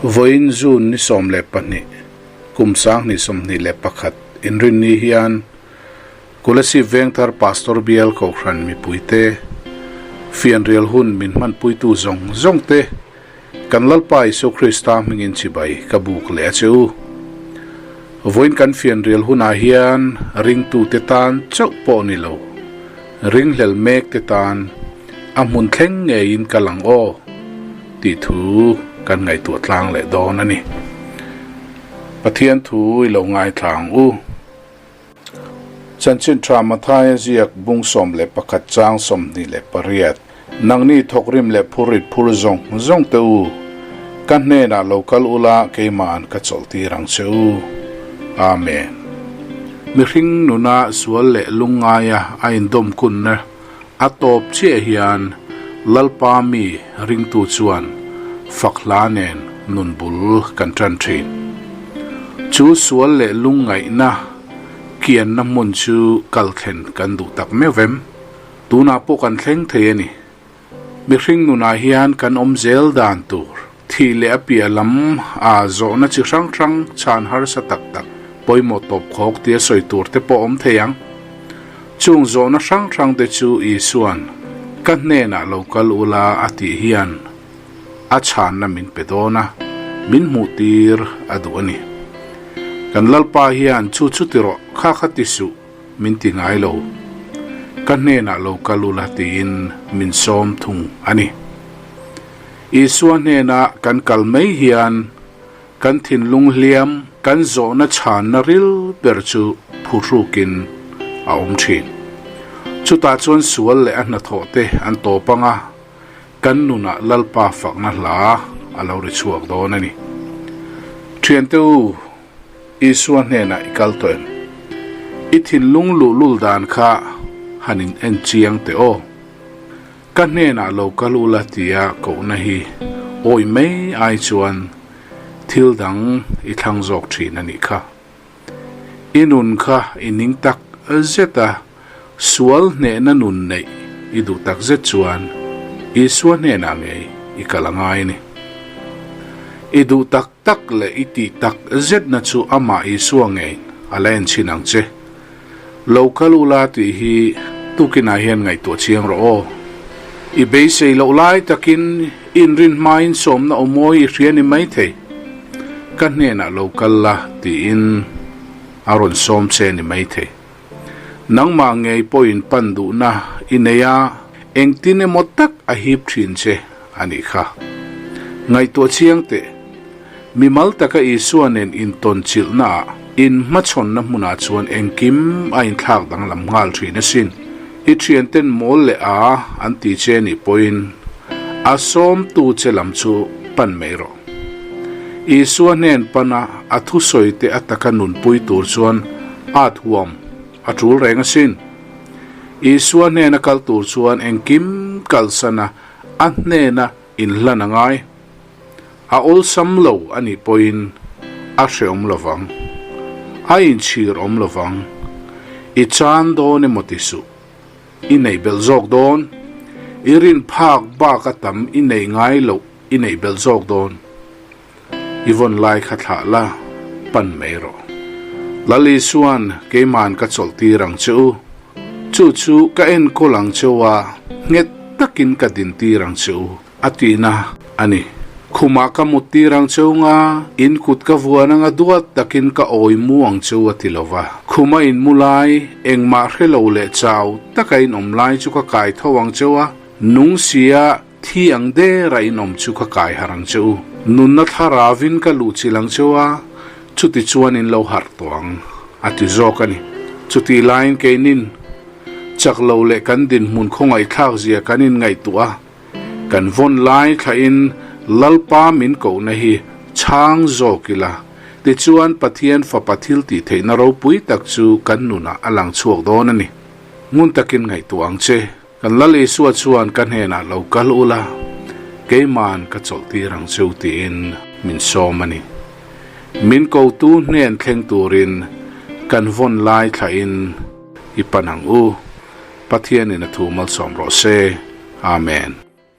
Vawiin June ni 12, kum 2021 inrinni hian Kolasib Vengthar Pastor Bial Kohhran mipuite fianrial hun min hmanpuitu zawng zawngte kan Lalpa Isua Krista hmingin chibai ka buk leh a che u. Vawiin kan fianrial hunah hian ringtute tan chauh pawh ni lo, ringhlel mekte tan a hmun thleng ngeiin kal ang aw tih thu kan ngaihtuah tlang leh dawn a ni. Pathian thu i lo ngaithla ang u. Chanchin Tha Mathaia ziak bung 11 chang 28, Nangni thawkrim leh phurrit phur zawng zawng te u, ka hnenah lo kal ula keima'n ka chawlhtir ang che u. Amen. Mihring nuna sual leh lungngaia a indawmkunna A tawp chiah hian Lalpa mi ringtu chuan fak hla nen nun bul kan tan thin. Chu sual leh lungngaihna kianna hmun chu kal thlen kan duh tak meuh vem. Tunah pawh kan thleng thei a ni. Mihring nunah hian kan awm zel dan tur thih leh a piah lam a zawhna chi hrang hrang chhan harsa tak tak pawimawh tawp khawk tia sawi tur te pawh awm thei ang. Chung zawhna hrang hrang te chu Isua'n ka hnenah lo kal ula a tih hian a chhanna min pe dawn a, min hmuh tir a duh a ni. Kan Lalpa hian chu chu ti rawh, kha kha ti suh min ti ngai lo. Ka hnenah lo kal ula tiin min sawm thung a ni. Isua hnena kan kal mai hian Kan thinlung hliam kan zawhna chhanna ril ber chu phuhrukin a awm thin. Chutah chuan sual leh a hnathawh te an tawp ang a, kan nunah Lalpa fakna hla a lo ri chhuak dawn a ni. Thiante u, Isua hnenah i kal tawh em? I thinlung luhlul dan kha han in en chiang teh aw. Ka hnenah lo kal ula tia kohna hi awi mai ai chuan thil dang i thlang zawk thin a nih kha. I nun kha i ning tak zet a, sual hnehna nun neih i duh tak zet chuan Isua hnenah ngei i kal a ngai a ni. I duh tak tak leh i tih tak zetna chu amah Isua ngeiin a la en chhin ang che. Lo kal ula tih hi tukinah hian ngaihtuah chiang rawh aw. I beisei loh lai takin i inrin hmain sawmna aw mawi i hria ni maithei. Ka hnenah lo kal la tiin a rawn sawm che ni maithei. Nangmah ngei pawhin pan duhna i nei a, engtin emaw tak a hip thin che a nih kha. Ngaihtuah chiang teh. Mimal taka Isua nen intawn chilhnaah, inhmachhawnna hmunah chuan engkim a inthlak danglam nghal thin asin. I thianten mawl leh a an ti che nih pawhin a sawmtu che lam chu pan mai rawh. Isua hnen pana a thusawi te a taka nunpui tur chuan at huam a tul reng asin. Isua hnena kal tur chuan engkim kalsana a hnena inhlan a ngai. A awlsam lo a nih pawhin a hreawm lovang, a inchhir awm lovang. I chan dawn emaw ti suh, i neih belh zawk dawn, i rin phak bak a tam i neih ngai loh i neih belh zawk dawn. I vawn lai kha thlah la, pan mai rawh. Lal Isua'n keima'n ka chawlh tir ang che u, chu chu ka enkawl ang che u a, nghet takin ka din tir ang che u. A tihna a ni. Khumah ka mut tir ang cheu nga, in kut ka vuan anga duat takin ka awi mu ang cheu a ti lo va. Khuma in mu lai, engmah hre lo leh chau taka in awm lai chu ka kai tho ang cheu a, nung sia thi ang dera in awm chu ka kai harh ang cheu. Nunna thlaravin ka luh chilh ang cheu a, chuti chuan in lo harh tawh ang, a ti zawk a ni. Chutih laiin keinin chak lo leh kan dinhmun khawngaihthlak zia kan inngaihtuah a, Kan vawn lai thlahin Lalpa min kohna hi chhang zawk ila, tichuan Pathian Fapa thil tih theihna ropui tak chu kan nunah a lang chhuak dawn a ni. Ngun takin ngaihtuah ang che, kan Lal Isua chuan ka hnenah lo kal ula, keima'n ka chawlh tir ang cheu tiin min sawm a ni. Min kotu hnen thleng turin kan vawn lai thlahin i pan ang u. Pathianin a thu malsawm rawh se. Amen.